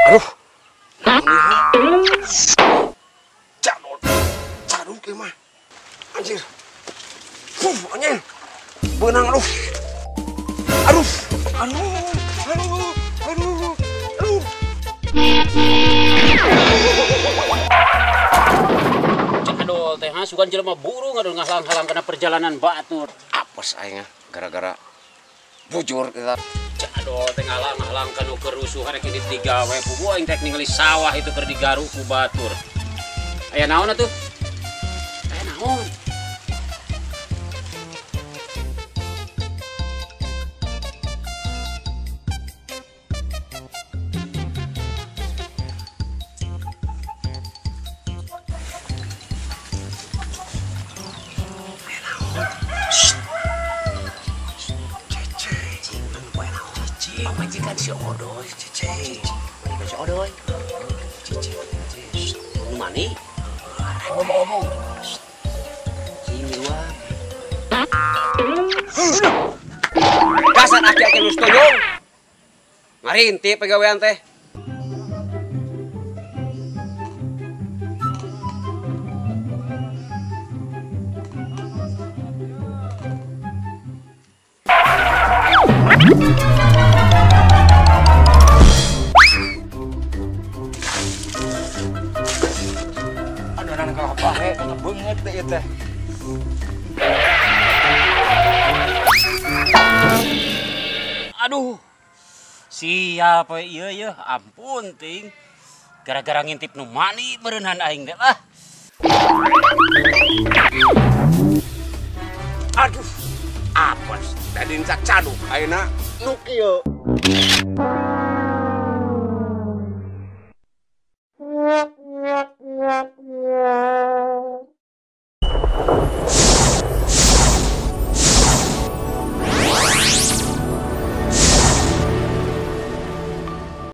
Aduh, cadul mah, anjir, anjir, benang aduh, aduh, aduh, aduh, aduh, aduh. Cadol teh sugan jelema burung aduh ngahalang-halang kana perjalanan batur. Apes aing gara-gara bujur kita. Cadol teh ngalang-halang kanu kerusuhan rek indit digawe puguh aing teh ningali sawah itu keur digaru ku batur. Aya naon atuh? Aya naon? Pamajikan si Odoy, Cece. Pamajikan si Odoy. Cece. Nu mani? Omong-omong. Cing luar. Dasar aki-aki nu setuju. Ngarinti pagawean teh. Teh. Aduh, siapa iya ya, ampun ting, gara-gara ngintip nu mani berenhan aing teh lah. Aduh, apes tadi cak caduk ayeuna nu kieu.